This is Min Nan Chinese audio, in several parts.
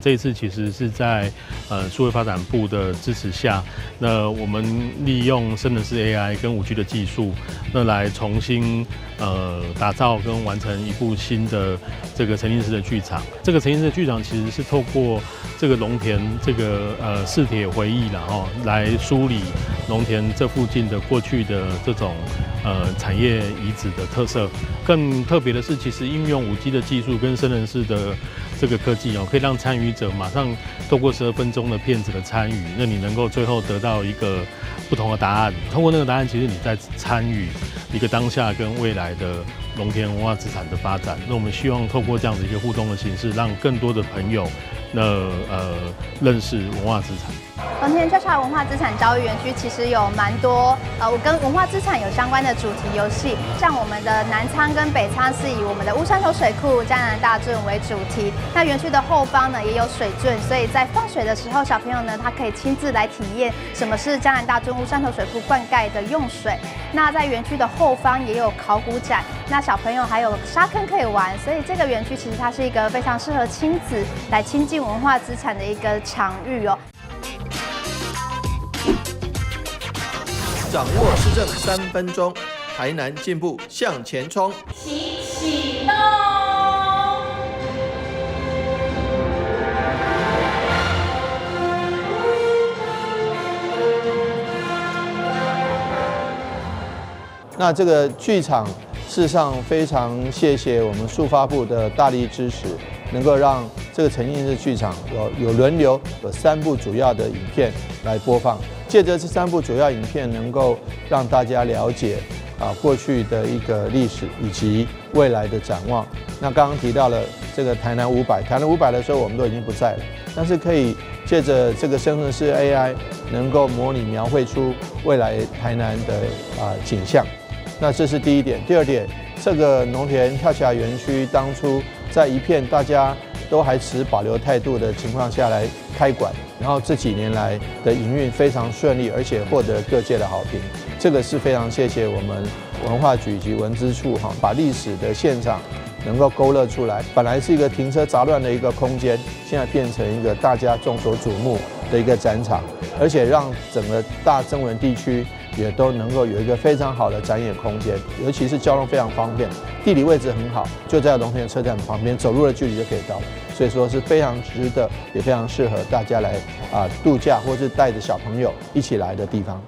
這一次其實是在數位發展部的支持下，那我們利用生成式 AI 跟5G 的技術，那來重新打造跟完成一部新的這個沉浸式的劇場。這個沉浸式的劇場其實是透過這個農田這個四鐵回憶，然後來梳理農田這附近的過去的這種產業遺址的特色。更特別的是，其實應用5G 的技術跟生成式的這個科技哦，可以讓參與者馬上透過12分鐘的片子的參與，那你能夠最後得到一個不同的答案。通過那個答案，其實你在參與一個當下跟未來的農田文化資產的發展。那我們希望透過這樣的一個互動的形式，讓更多的朋友那認識文化資產。農田跳橋文化資產教育園區其實有蠻多跟文化資產有相關的主題遊戲，像我們的南倉跟北倉是以我們的烏山頭水庫、嘉南大圳為主題。那園區的後方呢也有水圳，所以在放水的時候，小朋友呢他可以親自來體驗什麼是嘉南大圳、烏山頭水庫灌溉的用水。那在園區的後方也有考古展，那小朋友還有沙坑可以玩，所以這個園區其實它是一個非常適合親子來親近文化資產的一個場域哦。掌握市政3分鐘，台南進步向前衝。起起動。那這個劇場，事實上非常謝謝我們數發部的大力支持，能夠讓這個沉浸式劇場有輪流有三部主要的影片來播放。借著這三部主要影片，能夠讓大家了解過去的一個歷史以及未來的展望。那剛剛提到了這個台南五百，台南五百的時候我們都已經不在了，但是可以借著這個生成式 AI，能夠模擬描繪出未來台南的景象。那這是第一點。第二點，這個農田跳橋園區當初在一片大家都還持保留態度的情況下來開館，然後這幾年來的營運非常順利，而且獲得各界的好評。這個是非常謝謝我們文化局以及文資處哈，把歷史的現場能夠勾勒出來。本來是一個停車雜亂的一個空間，現在變成一個大家眾所矚目的一個展場，而且讓整個大曾文地區也都能夠有一個非常好的展演空間，尤其是交通非常方便，地理位置很好，就在龍田車站旁邊，走路的距離就可以到了，所以說是非常值得，也非常適合大家來度假或是帶着小朋友一起來的地方。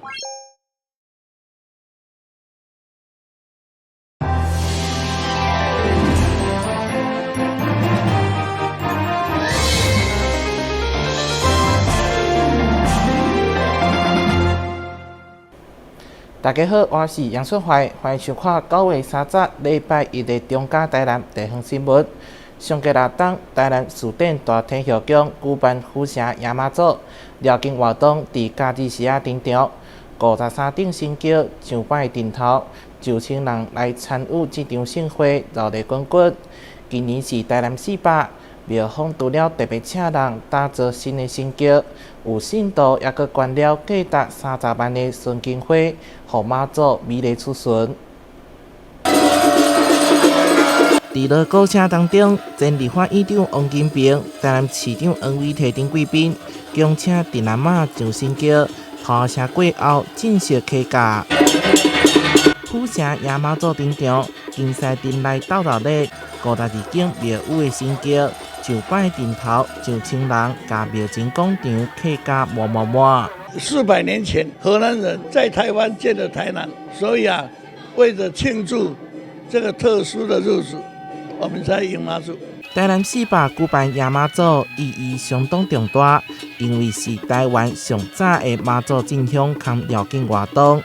大家好，我是楊春懷，歡迎收看9月30禮拜一的中嘉台南地方新聞。上個六冬，台南市頂大天后宮舉辦府城迎媽祖繞境活動，佇假日時仔登場，53頂神轎上擺陣頭，上千人來參與這場盛會，熱鬧滾滾。今年是台南400，廟方除了特別請人打造新的神轎，有信徒猶閣捐了價值30萬的純金花，予媽祖美麗出巡。佇鑼鼓聲當中，前立法院長王金平、台南市長黃偉哲等貴賓，恭請鄭南媽上神轎，炮聲過後正式起駕。府城迎媽祖登場，金獅陣內鬥熱鬧，52間廟宇的神轎，上擺陣頭，上千人，共廟前廣場客家滿滿滿。400年前，荷蘭人在台灣建了台南，所以啊，為了慶祝這個特殊的日子，我們才迎媽祖。台南400舉辦迎媽祖意義相當重大，因為是台灣上早的媽祖進香兼繞境活動。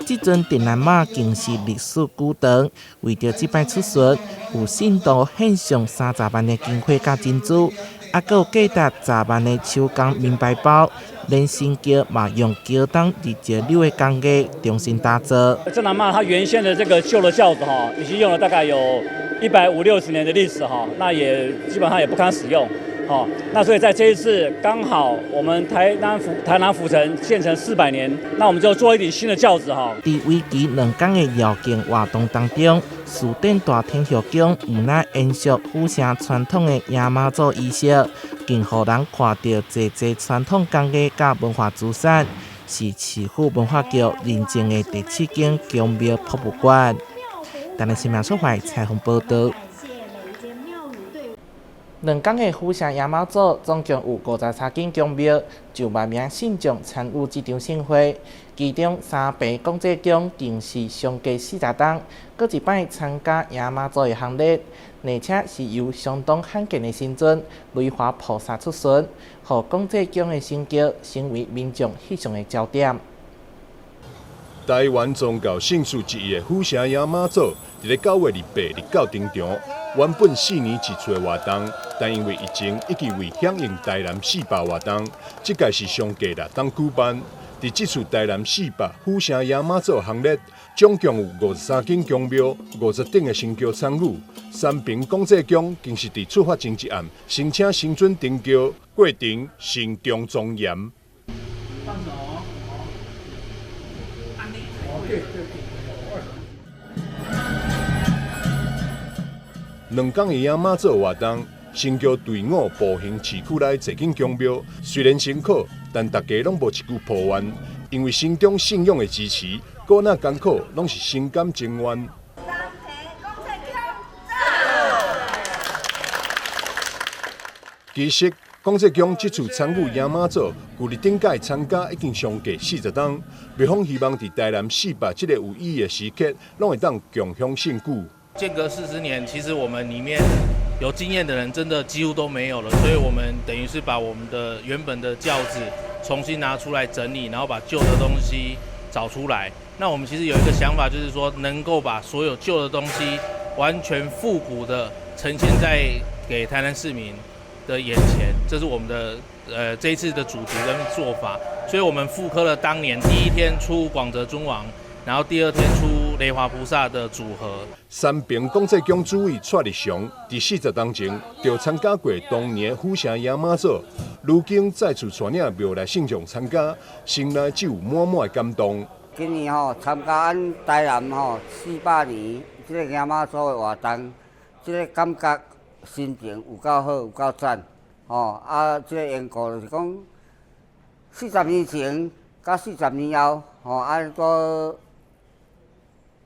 這尊鄭南媽更是歷史古長，為著這擺出巡，有信徒獻上30萬的金花佮珍珠，猶閣有價值10萬的手工名牌包，連神轎嘛用膠東日石榴的工藝重新打造。鄭南媽她原先的這個舊的轎子哈，已經用了大概有150、60年的歷史哈，那也基本上也不堪使用。好，那所以在這一次剛好我們台南府城建成400年，那我們就做一頂新的轎子哈。佇為期2天的繞境活動當中，士典大天后宮毋但延續府城傳統的迎媽祖儀式，更予人看著濟濟傳統工藝佮文化資產，是市府文化局認證的第七間宮廟博物館。台南新聞出懷採訪報導。2天的府城迎媽祖總共有53間宮廟，上萬名信眾參與這場盛會。其中三平廣濟宮更是相隔40冬，閣一擺參加迎媽祖的行列，而且是由相當罕見的神尊雷華菩薩出巡，予廣濟宮的神轎成為民眾翕相的焦點。台灣宗教盛事之一的府城迎媽祖，佇咧9月28日登場。原本4年一次的活動，但因為疫情以及為響應台南400活動，這屆是相隔6冬舉辦。佇這次台南四百府城迎媽祖行列，總共有53間宮廟、50頂的神轎參與。三平廣濟宮更是佇出發前一暗，先請神尊登轎，過程慎重莊嚴。放手。2天的迎媽祖活動，神轎隊伍步行市區內濟間宮廟，雖然辛苦，但大家攏無一句抱怨，因為心中信仰的支持，閣若艱苦，攏是心甘情願。其實，廣濟宮這次參與迎媽祖，距離頂屆參加已經相隔40冬。廟方希望佇台南400這個有意義的時刻，攏會當共享盛舉。間隔40年，其實我們裡面有經驗的人真的幾乎都沒有了，所以我們等於是把我們的原本的轎子重新拿出來整理，然後把舊的東西找出來。那我們其實有一個想法，就是說能夠把所有舊的東西完全復古的呈現在給台南市民的眼前，這是我們的這一次的主題跟做法。所以我們復刻了當年第一天出廣澤尊王，然後第二天出雷華菩薩的組合。三平廣濟宮主委蔡日祥佇40冬前就參加過當年府城迎媽祖，如今再次帶領廟內信眾參加，心內只有滿滿的感動。今年吼參加阮台南吼400年這個迎媽祖的活動，這個感覺心情有夠好，有夠讚吼。啊，這個緣故就是講，40年前佮40年後吼，啊，閣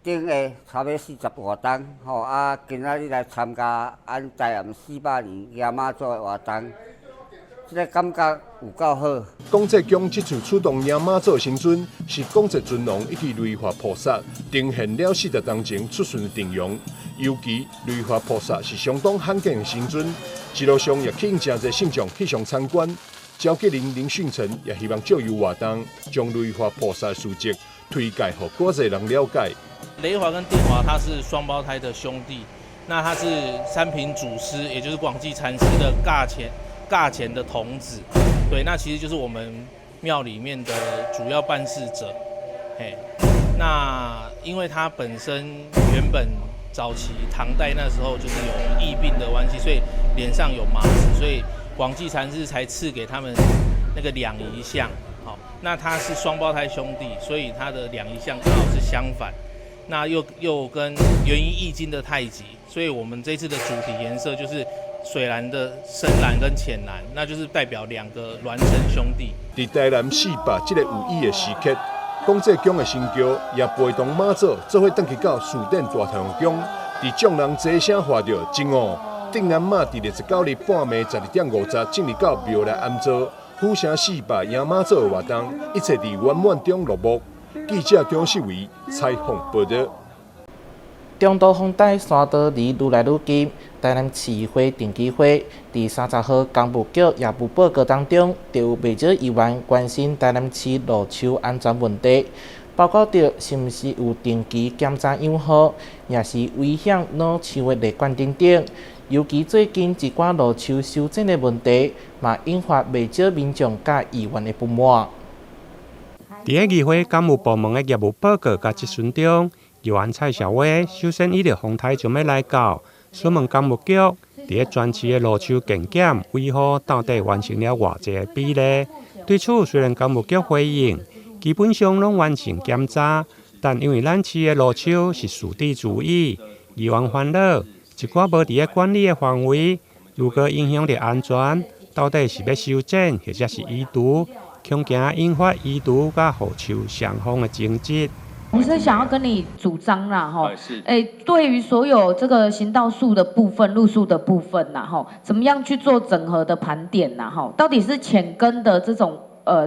頂下差不多40外冬，吼啊！今仔日來參加阮台南400年迎媽祖的活動，這個感覺有夠好。廣濟宮這次出動迎媽祖的神尊是廣濟尊王以及雷華菩薩，呈現了40冬前出巡的陣容。尤其雷華菩薩是相當罕見的神尊，一路上也吸引誠濟信眾去上參觀。召集人林訓成也希望藉由活動，將雷華菩薩的事蹟推介予閣濟人了解。雷華跟定華他是雙胞胎的兄弟，那他是三平祖師，也就是廣濟禪師的駕前的童子，對，那其實就是我們廟裡面的主要辦事者，嘿，那因為他本身原本早期唐代那時候就是有疫病的關係，所以臉上有麻子，所以廣濟禪師才賜給他們那個兩儀相，好，那他是雙胞胎兄弟，所以他的兩儀相剛好是相反。那又跟元嬰易經的太極，所以我們這次的主題顏色就是水藍的深藍跟淺藍，那就是代表兩個孿生兄弟。佇台南400這個有意義的時刻，廣濟宮的神轎也陪同媽祖做伙轉去到士典大天后宮，佇眾人齊聲喊著真哦，鎮南媽佇29日半暝12:50進入到廟內安座，府城400迎媽祖的活動，一切佇圓滿中落幕。記者張世偉採訪報導。中度風台山道離愈來愈近，台南市議會定期會佇30號工務局業務報告當中，就有袂少議員關心台南市路樹安全問題，包括著是毋是有定期檢查養護，也是危險老樹的列管等等。尤其最近一寡路樹修剪的問題，嘛引發袂少民眾佮議員的不滿。佇咧議會工務部門的業務報告佮質詢中，議員蔡小威首先依著風台將欲來到，詢問工務局佇咧全市的路樹健檢維護到底完成了偌濟的比例。對此，雖然工務局回應，基本上攏完成檢查，但因為咱市的路樹是屬地主義，議員煩惱一寡無佇咧管理的範圍，如果影響著安全，到底是欲修剪，抑者是移除，恐驚引發移除佮護樹雙方的爭執。我是想要跟你主張啦，吼，欸，對於所有這個行道樹的部分、路樹的部分啦，吼，怎麼樣去做整合的盤點啦，吼，到底是淺根的這種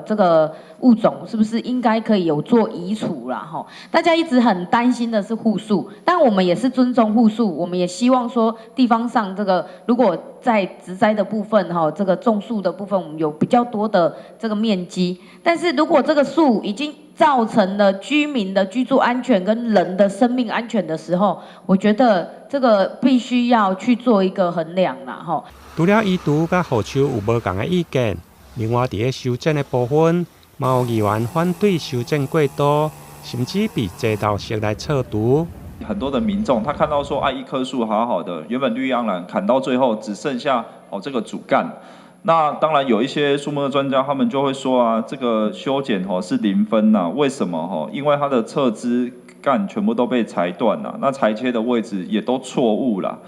這個物種是不是應該可以有做移除啦，吼？大家一直很擔心的是護樹，但我們也是尊重護樹，我們也希望說地方上這個如果在植栽的部分，哈，這個種樹的部分，我們有比較多的這個面積，但是如果這個樹已經造成了居民的居住安全跟人的生命安全的時候，我覺得這個必須要去做一個衡量啦，吼。除了移除佮護樹有無仝的意見，另外佇咧修剪的部分，嘛有議員反對修剪過度，甚至被齊頭式來撤除。很多的民眾他看到說啊，一棵樹好好的，原本綠意盎然，砍到最後只剩下哦這個主幹。那當然有一些樹木的專家，他們就會說啊，這個修剪吼是0分吶，為什麼吼？因為它的側枝幹全部都被裁斷了，那裁切的位置也都錯誤了。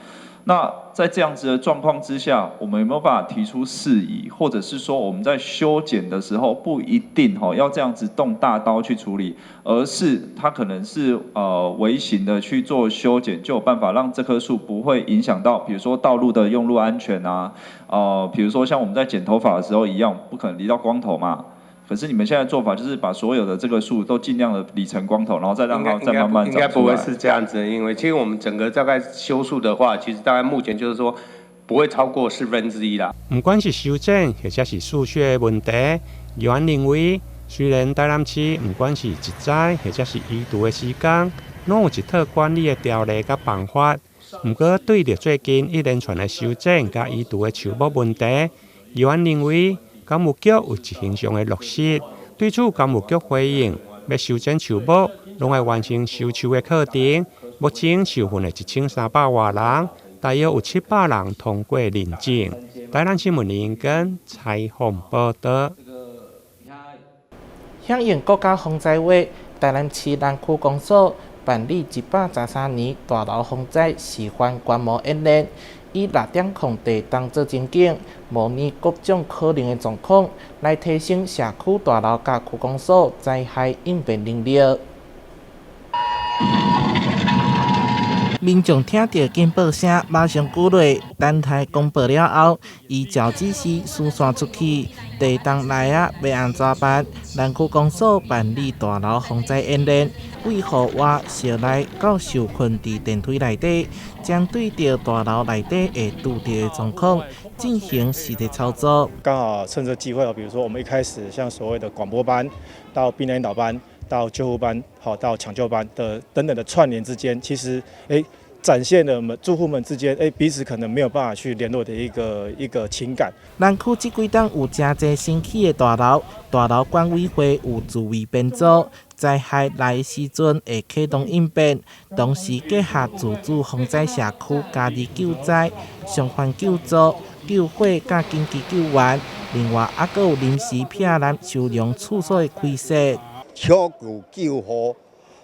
那在這樣子的狀況之下，我們有沒有辦法提出釋疑，或者是說我們在修剪的時候不一定吼要這樣子動大刀去處理，而是它可能是微型的去做修剪，就有辦法讓這棵樹不會影響到，比如說道路的用路安全啊，比如說像我們在剪頭髮的時候一樣，不可能理到光頭嘛。可是你們現在做法就是把所有的這個樹都盡量的理成光頭，然後再讓它再慢慢長出來。應該不會是這樣子，因為其實我們整個大概修樹的話，其實大概目前就是說不會超過1/4啦。毋管是修剪抑者是樹屑的問題，議員認為，雖然台南市毋管是植栽抑者是移除的時間，攏有一套管理的條例佮辦法，毋過對著最近一連串的修剪佮移除的樹木問題，議員認為，工務局有執行上的落實。對此，工務局回應，欲修剪樹木，攏愛完成修樹的課程。目前受訓的1300外人，大約有700人通過認證。台南新聞林根採訪報導。響應國家防災月，台南市南區公所辦理113年大樓防災示範觀摩演練。以6.0地當做情景，模擬各種可能的狀況，來提升社區大樓佮區公所災害應變能力。民眾聽著警報聲，馬上鼓勵，等待公報了後，依照指示疏散出去。地動來啊，欲按怎辦？南區公所辦理大樓防災演練，對戶外室內到受困佇電梯內底，針對著大樓內底會拄著的狀況進行實際操作。剛好趁這機會，比如說我們一開始像所謂的廣播班，到避難引導班，到救護班，好，到搶救班的等等的串聯之間，其實展現了我們住戶們之間彼此可能沒有辦法去聯絡的一個情感。南區這幾冬有誠濟新起的大樓，大樓管委會有自衛編組，災害來的時陣會啟動應變，同時結合自主防災社區家己救災、傷患救助、救火佮緊急救援，另外猶閣有臨時避難收容處所的開設。搶救救護，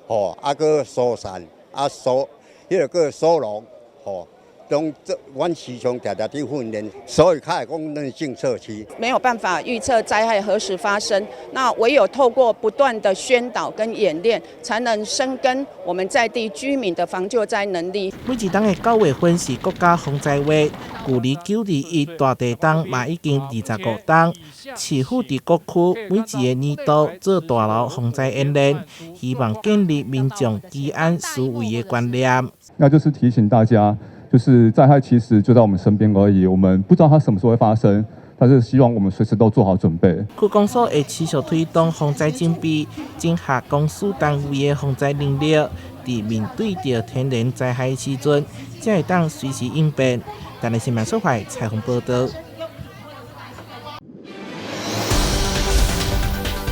吼，啊，閣疏散，啊疏，彼個閣收容，吼，攏這阮時常定定佇訓練，所以較會講韌性社區。沒有辦法預測災害何時發生，那唯有透過不斷的宣導跟演練，才能深耕我們在地居民的防救災能力。每一冬的9月份是國家防災月，距離921大地動嘛已經25冬。市府佇各區每一個年度做大樓防災演練，希望建立民眾居安思危的觀念。那就是提醒大家，就是災害其實就在我們身邊而已，我們不知道它什麼時候會發生，但是希望我們隨時都做好準備。區公所會持續推動防災準備，整合公司單位的防災能力，佇面對著天然災害時陣，才會當隨時應變。台南新聞蘇懷採訪報導。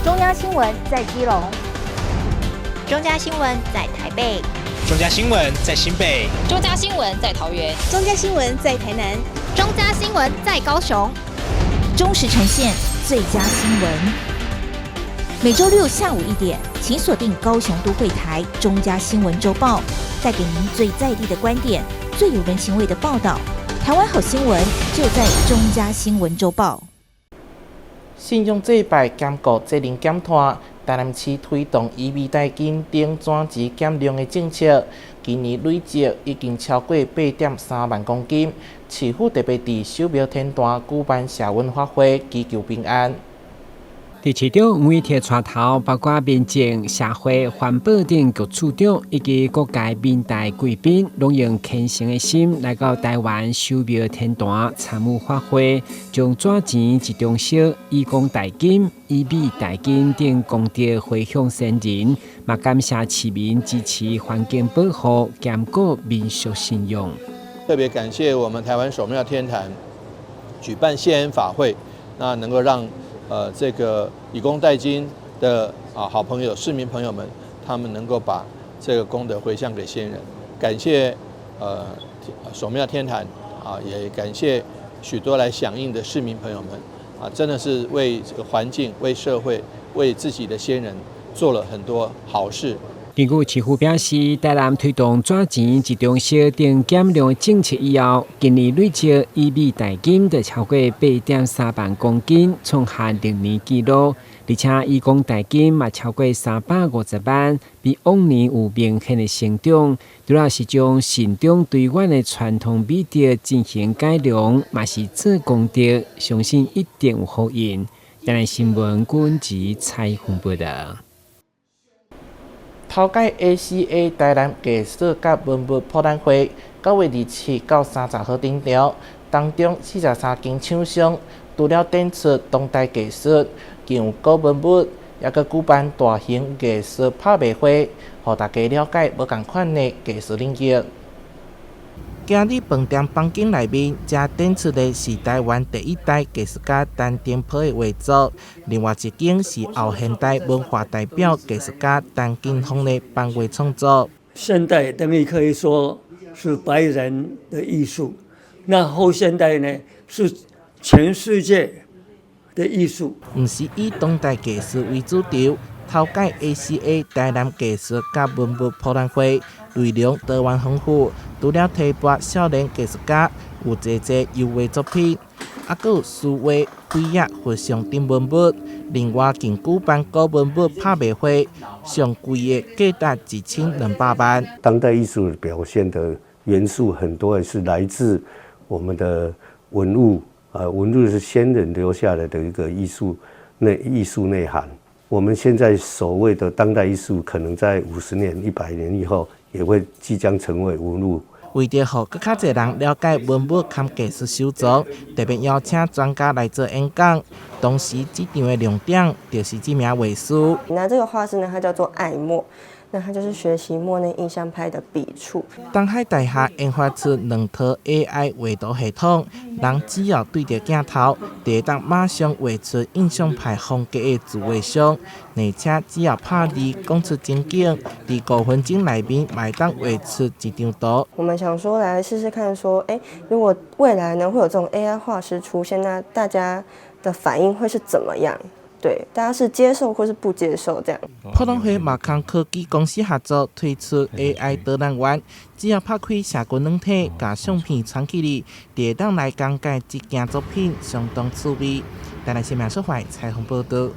中央新聞在基隆，中嘉新聞在台北，中嘉新聞在新北，中嘉新聞在桃園，中嘉新聞在台南，中嘉新聞在高雄，忠實呈現最佳新聞。每週六下午1點，請鎖定高雄都會台中嘉新聞週報，帶給您最在地的觀點，最有人情味的報道。台灣好新聞就在中嘉新聞週報。信仰祭拜兼顧節能減碳，台南市推動以美代金等紙錢減量的政策，今年累積已經超過8.3萬公斤。市府特別佇守廟天壇舉辦社運法會，祈求平安。佇市長黃偉哲帶頭，包括民政、社會、環保等局處長以及各界民代貴賓，攏用虔誠的心來到台灣守廟天壇參與法會，將紙錢一中燒，以工代金、以美代金等功德回向先人，嘛感謝市民支持環境保護，兼顧民俗信仰。特別感謝我們台灣守廟天壇舉辦謝恩法會，那能夠讓這個以工代金的啊好朋友、市民朋友們，他們能夠把這個功德回向給先人，感謝守廟天壇啊，也感謝許多來響應的市民朋友們啊，真的是為這個環境、為社會、為自己的先人做了很多好事。根據市府表示，台南推動紙錢一中燒等減量政策以後，今年累積以美代金就超過8.3萬公斤，創下歷年紀錄。而且以工代金嘛超過350萬，比往年有明顯的成長。主要是將善終隊員的傳統美德進行改良，嘛是做功德，相信一定有好運。台南新聞軍籍採訪報道。頭屆 ACA 台南藝術佮文物博覽會，9月27到30號登場，當中43間廠商除了展出當代藝術，更有古文物，猶閣舉辦大型藝術拍賣會，予大家了解無仝款的藝術領域。今日飯店房間內面，遮展出的是台灣第一代藝術家陳澄波的畫作，另外一間是後現代文化代表藝術家陳金鋒的版畫創作。現代等於可以說是白人的藝術，那後現代呢是全世界的藝術。毋是以當代藝術為主軸，頭屆 ACA 台南藝術佮文物博覽會內容多元豐富，除了提拔少年藝術家，有濟濟油畫作品，猶閣有書畫、繪葉、佛像等文物。另外，更舉辦古文物拍賣會，上貴的價值1200萬。當代藝術表現的元素很多，也是來自我們的文物，啊，文物是先人留下來的一個藝術內涵。我們現在所謂的當代藝術，可能在50年、100年以後，也會即將成為文物。為著予閣較濟人了解文物佮藝術收藏，特別邀請專家來做演講。同時，這場的亮點就是這名畫師。那這個畫師呢，他叫做艾莫。那他就是學習莫內印象派的筆觸。東海大學研發出兩套 AI 畫圖系統，人只要對著鏡頭，就會當馬上畫出印象派風格的自畫像。而且只要拍字講出情景，佇5分鐘內面嘛會當畫出一張圖。我們想說來試試看，說，欸，如果未來呢會有這種 AI 畫師出現，那大家的反應會是怎麼樣？對，大家是接受或是不接受這樣。博覽會嘛佮科技公司合作推出 AI 導覽員，只要拍開社群軟體，共相片傳起去，就會當來講解這件作品，相當趣味。台南新聞蘇懷採訪報導。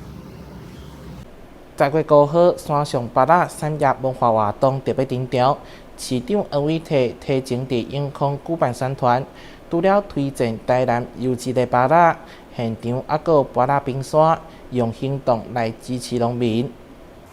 10月5號，山上芭樂產業文化活動特別登場，市長黃偉哲提前佇永康舉辦宣傳，除了推薦台南優質的芭樂，現場猶閣有芭樂冰沙，用行動來支持農民。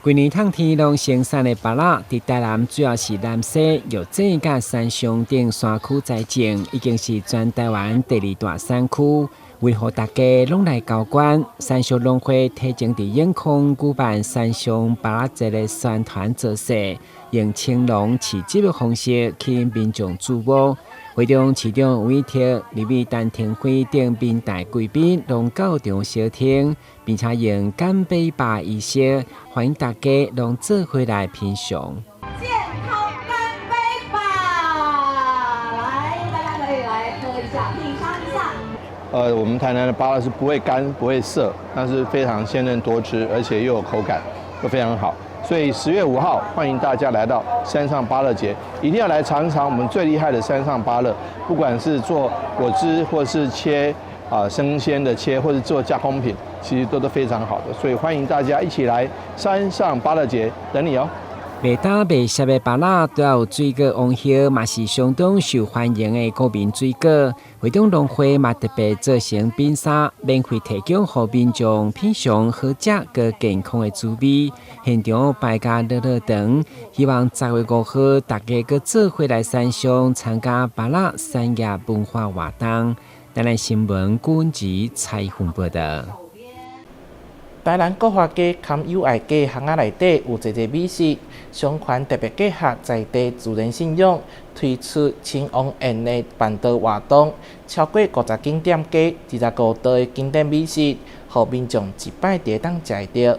規年透天攏生產的芭樂，佇台南主要是南勢、玉井佮山上等山區栽種，已經是全台灣第二大產區。為予大家攏來交關，山上農會提前佇永康舉辦山上芭樂節的宣傳造勢，用青龍市集的方式吸引民眾注目。會中市長黃偉哲、立委陳亭妃等民代貴賓攏到場相聽，並且用乾杯吧儀式歡迎大家攏做伙來品嘗。健康乾杯吧！來，大家可以來喝一下，品嘗一下。我們台南的芭樂是不會乾、不會澀，但是非常鮮嫩多汁，而且又有口感，都非常好。所以所以10月5號，歡迎大家來到山上芭樂節，一定要來嘗嘗我們最厲害的山上芭樂，不管是做果汁，或是切啊生鮮的切，或者做加工品，其實都是非常好的。所以歡迎大家一起來山上芭樂節，等你哦。袂焦袂澀的芭樂，都有水果王后，嘛是相當受歡迎的國民水果。會長農會嘛特別做成冰沙，免費提供予民眾品嘗好食閣健康的滋味。現場擺甲樂樂長，希望10月5號大家閣做伙來山上參加芭樂產業文化活動。台南新聞郭文吉採訪報道。台南國華街崁友愛街巷仔內底有濟濟美食，商圈特別結合在地自然信仰，推出親王宴的辦桌活動，超過50間店家，25道的經典美食，予民眾一擺就會當食會著。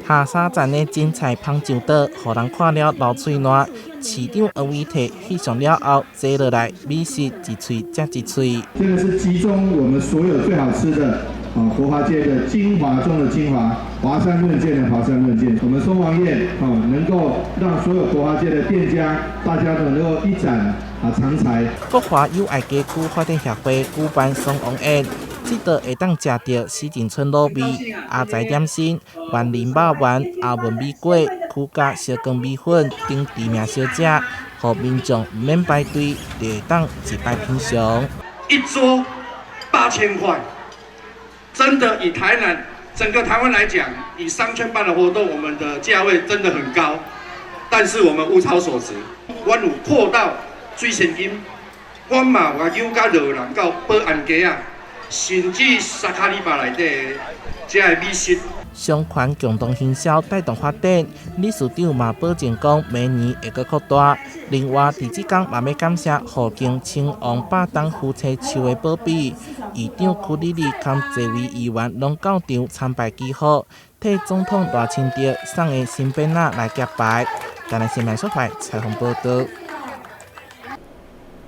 下沙站的精彩捧酒桌，予人看了流喙瀾。市長黃偉哲翕相了後，坐落來，美食一喙接一喙。這個是集中我們所有最好吃的。啊，國華街的精華中的精華，華山論劍的華山論劍，我們松王宴啊，能夠讓所有國華街的店家，大家都能夠一展啊長才。國華友愛街區發展協會舉辦松王宴，這道會當食著西井村滷味、阿仔點心、萬寧肉丸、阿文米粿、苦甲燒羹米粉等知名小食，予民眾毋免排隊，就會當一擺品嘗。一桌8000塊。真的以台南整個台灣來講，以商圈辦的活動，我們的價位真的很高，但是我們物超所值。阮有擴到水仙金，阮嘛有甲牛肉到保安街仔，甚至沙卡里巴內底這个美食。商圈共同行銷帶動發展，理事長嘛保證講明年會閣擴大。另外，佇這工嘛欲感謝後宮親王百東夫妻樹的保庇，議長柯立立佮濟位議員攏到場參拜祈福，替總統賴清德送的新鞭仔來結拜。台南新聞所採訪報導。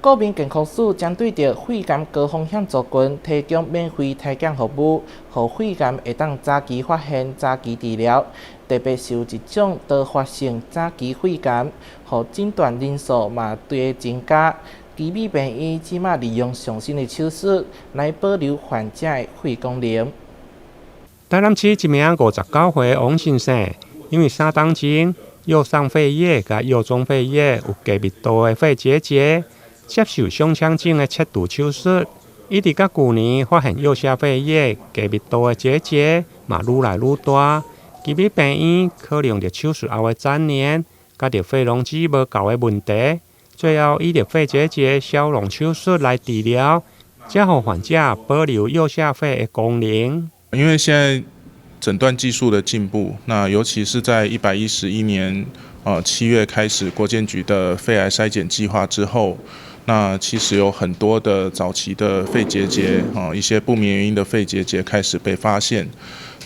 國民健康署針對著肺癌高風險族群，提供免費篩檢服務，予肺癌會當早期發現、早期治療。特別是有一種多發性早期肺癌，予診斷人數嘛隨增加。奇美病院這馬利用上新的手術來保留患者的肺功能。台南市一名59歲王先生，因為3冬前右上肺葉佮右中肺葉有低密度的肺結節，接受胸腔鏡的切除手術，一直到舊年發現右下肺葉低密度的結節嘛愈來愈大，奇美病院考量著手術後的粘連，佮著肺容積無夠的問題，最後以著肺結節消融手術來治療，才予患者保留右下肺的功能。因為現在診斷技術的進步，那尤其是在111年7月開始國健局的肺癌篩檢計劃之後，那其實有很多的早期的肺結節啊，一些不明原因的肺結節開始被發現。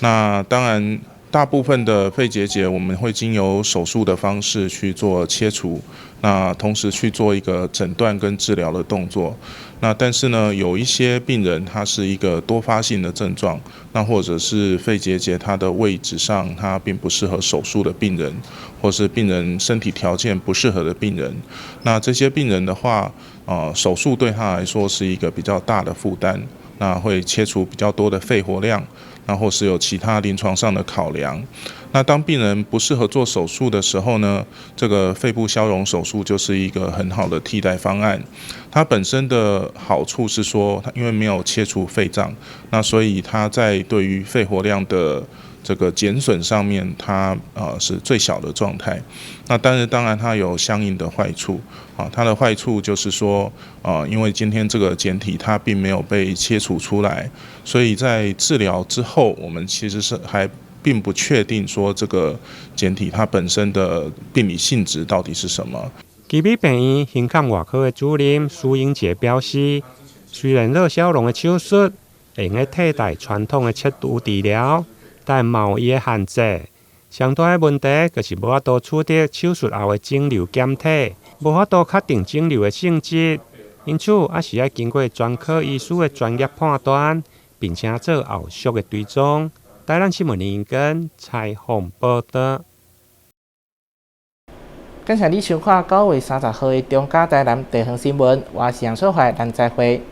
那當然，大部分的肺結節我們會經由手術的方式去做切除，那同時去做一個診斷跟治療的動作。那但是呢，有一些病人他是一個多發性的症狀，那或者是肺結節它的位置上它並不適合手術的病人，或是病人身體條件不適合的病人，那這些病人的話，手術對他來說是一個比較大的負擔，那會切除比較多的肺活量，然後是有其他臨床上的考量。那當病人不適合做手術的時候呢，這個肺部消融手術就是一個很好的替代方案。它本身的好處是說，它因為沒有切除肺臟，那所以它在對於肺活量的這個減損上面，它是最小的狀態。那但是當然它有相應的壞處啊，它的壞處就是說，因為今天這個檢體它並沒有被切除出來，所以在治療之後，我們其實是還並不確定說這個檢體它本身的病理性質到底是什麼。奇美病院胸腔外科的主任蘇英傑表示，雖然熱消融的手術會用替代傳統的切除治療，但嘛有伊的限制。上大的問題就是無法度取得手術後的腫瘤檢體，無法度確定腫瘤的性質，因此猶是愛經過專科醫師的專業判斷，並且做後續的追蹤。台南新聞林根採訪報導。感謝你收看9月30號的中嘉台南地方新聞，我是楊淑懷，咱再會。